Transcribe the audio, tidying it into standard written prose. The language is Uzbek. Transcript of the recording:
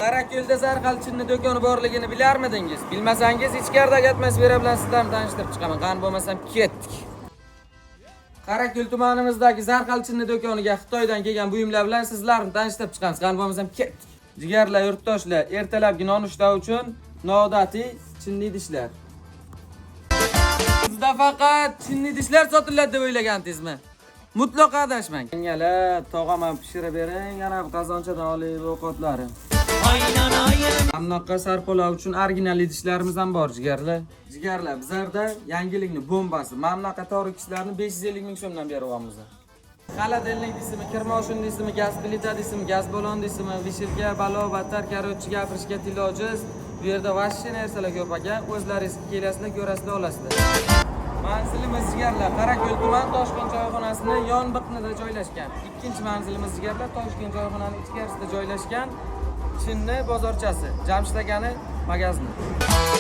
Qorako'lda Zarxalchinni do'koni borligini bilarmidingiz? Bilmasangiz, ichkaridagi atmosfera bilan sizlarni tanishtirib chiqaman. Qani bo'lmasam ketdik. Qorako'l tumanimizdagi Zarxalchinni do'koniga Xitoydan kelgan buyumlar bilan sizlarni tanishtirib chiqamiz. Qani bo'lmasam ketdik. Jigarlar, yurtdoshlar, ertalabki nonushta uchun noodatiy chinni idishlar. Bizda faqat chinni idishlar sotiladi deb o'ylagandingizmi? Mutlaqo adashmang. Yangalar, tog'am ham pishirib bering, ana bu qozonchadan olib ovqatlari. Bunaqa sarpolar uchun original idishlarimiz ham bor, jigarlar. Jigarlar, bizlarda yangilikni bombasi. Mana bunaqa torikislarni 550 ming so'mdan beryapmiz. Холодильник deysizmi, kir moshin deysizmi, gaz plita deysizmi, gaz balon deysizmi, вешалка, balo, battar, короче, gapirishga til ojiz. Bu yerda вообще narsalar ko'p ekan. O'zlaringiz kelasizlar, ko'rasizlar, olasizlar. Manzilimiz, jigarlar, Qorako'l tuman Toshkent choyxonasini yon biqinida joylashgan. Ikkinchi manzilimiz, jigarlar, Toshkent choyxonani ichkarisida joylashgan Chinni bozorchasi, Jamshid akani magazini.